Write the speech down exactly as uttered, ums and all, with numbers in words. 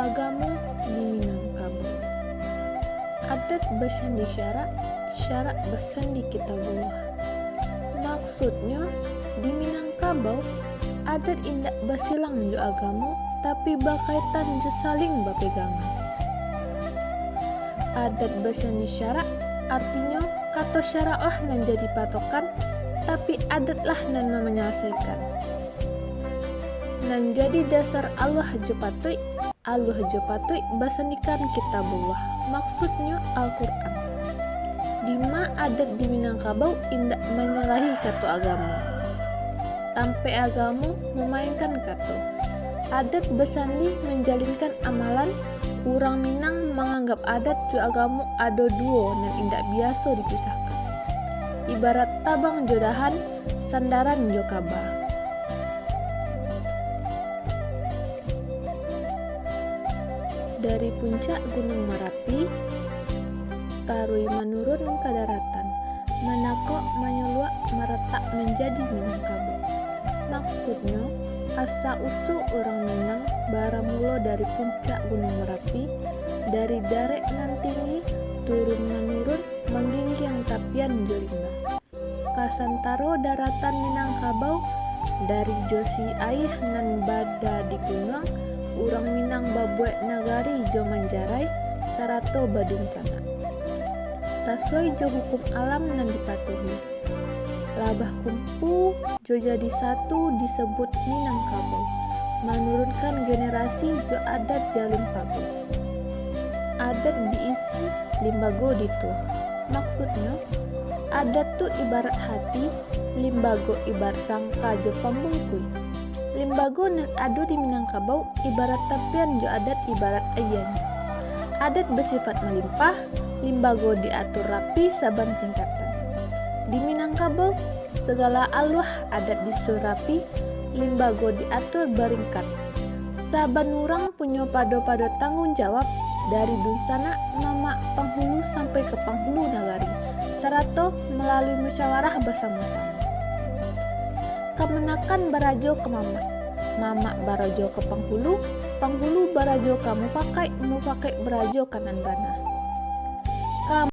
Agamo di Minangkabau. Adat basandi syarak, syarak basandi Kitabullah. Maksudnyo, di Minangkabau, adat indak basilang jo agamo, tapi bakaitan jo saling bapegangan. Adat basandi syarak, artinyo, kato syaraklah nan jadi patokan, tapi adatlah nan manyalasaikan. Nan jadi dasar alua jo patuik, alua jo patuik basandikan Kitabullah, maksudnyo Al-Quran. Dima adat di Minangkabau indak manyalahi kato agamo, tampek agamo mamainkan kato. Adat basandi manjalinkan amalan, urang Minang manganggap adat jo agamo ado duo nan indak biaso dipisahkan. Ibarat tabang jo dahan, sandaran jo kaba. Dari puncak Gunuang Marapi, taruih manurun ka daratan, manakok manyuluak maratak manjadi Minangkabau. Maksudnyo, asa usua urang Minang baramulo dari puncak Gunuang Marapi, dari darek nan tinggi, turun manurun, mangginggiang tapian jo limbah. Ka santaro daratan Minangkabau, dari josi ayie nan bada di gunuang, urang Minang babuek nagari jo manjarai, sarato badunsanak. Sasuai jo hukum alam nan dipatuhi, Labah Kumpu jo Jadi Satu disabuik Minangkabau, manurunkan generasi jo adat jalin pagu. Adat diisi, limbago dituah. Maksudnyo, adat tu ibarat hati, limbago ibarat rangka jo pambungkuih. Limbago nan ado di Minangkabau ibarat tapian jo adat ibarat ayianyo. Adat basifat malimpah, limbago diatur rapi saban tingkatan. Di Minangkabau, sagalo alua adat disusun rapi, limbago diatur baringkat. Saban urang punyo pado-pado tangguang jawab, dari dunsanak, mamak, panghulu sampai ka panghulu nagari, sarato malalui musyawarah basamo-samo. Kamanakan barajo ka mamak, mamak barajo ka panghulu, panghulu barajo ka mufakaik, mufakaik barajo ka nan bana. Ka